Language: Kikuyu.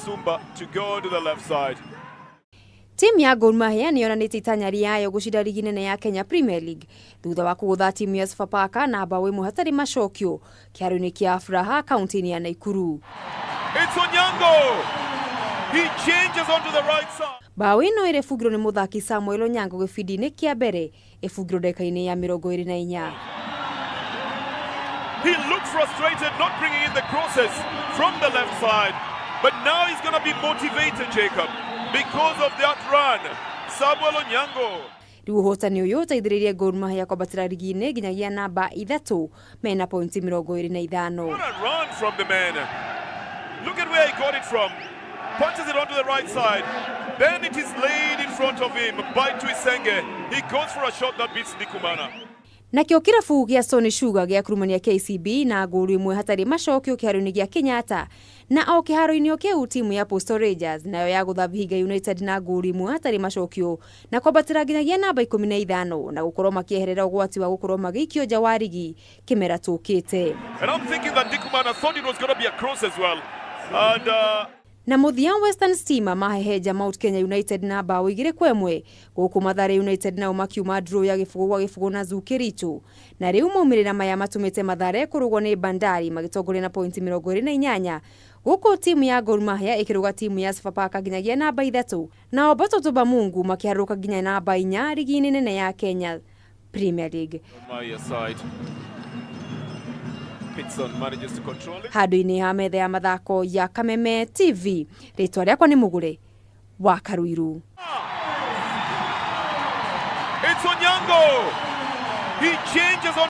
Kasumba to go to the left side. Timu ya Gor Mahia nĩ yonanĩtie itanya rĩayo gũcinda rigi nene ya Kenya Premier League thutha wa kũgũtha timu ya Sofapaka na mbaũ ĩmwe hatarĩ macokio kĩharo-inĩ kĩa Furaha kaunti-inĩ ya Naikuru. It's Onyango! He changes onto the right side. Mbaũ ĩno ĩrĩa ĩbungirwo nĩ mũthaki Samuel Onyango gĩbindi-inĩ kĩa mbere ĩbungirwo ndagĩka-inĩ ya 24. He looked frustrated not bringing in the crosses from the left side. But now he's going to be motivated, Jacob, because of that run. Samuel Onyango. Rĩu ũhotani ũyũ ũteithĩrĩirie Gor Mahia kwambatĩra rigi-inĩ nginyagia namba 3 mena pointi 25. What a run from the man. Look at where he got it from. Punches it onto the right side. Then it is laid in front of him by Tuisenge. He goes for a shot that beats Ndikumana. Nakĩo kĩrabu gĩa Sony Sugar gĩa kurumania KCB na ngũru ĩmwe hatarĩ macokio kĩharo-inĩ gĩa Kenyatta, na o kĩharo-inĩ o kĩu timu ya Postal Rangers nayo yagũtha Vihiga United na ngũru ĩmwe hatarĩ macokio na kwambatĩra nginyagia namba 15 na gũkorwo makĩeherera ũgwati wa gũkorwo magĩikio nja wa rigi kĩmera tũkĩte. And I'm thinking that Ndikumana thought it was going to be a cross as well. And Na mũthia Western Stima mahehenja Mount Kenya United na mbaũ 2-1, gũkũ Mathare United nao makiuma draw ya 0-0 na Zoo Kericho, na rĩu maumĩrĩra maya matũmĩte Mathare kũrũgwo nĩ Bandari magĩtongoria na pointi 28, gũkũ timu ya Gor Mahia ĩkĩrũga timu ya Sofapaka nginyagia namba 3, nao Batoto ba Mungu makĩharũrũka nginya namba 4 rigi-inĩ nene ya Kenya Premier League. Mahia side. Pitson manages to control it. Handũ-inĩ ha metha ya mathako ya Kameme TV, rĩtwa rĩakwa nĩ Mũgũre wa Karuiru. It's Onyango! He changes on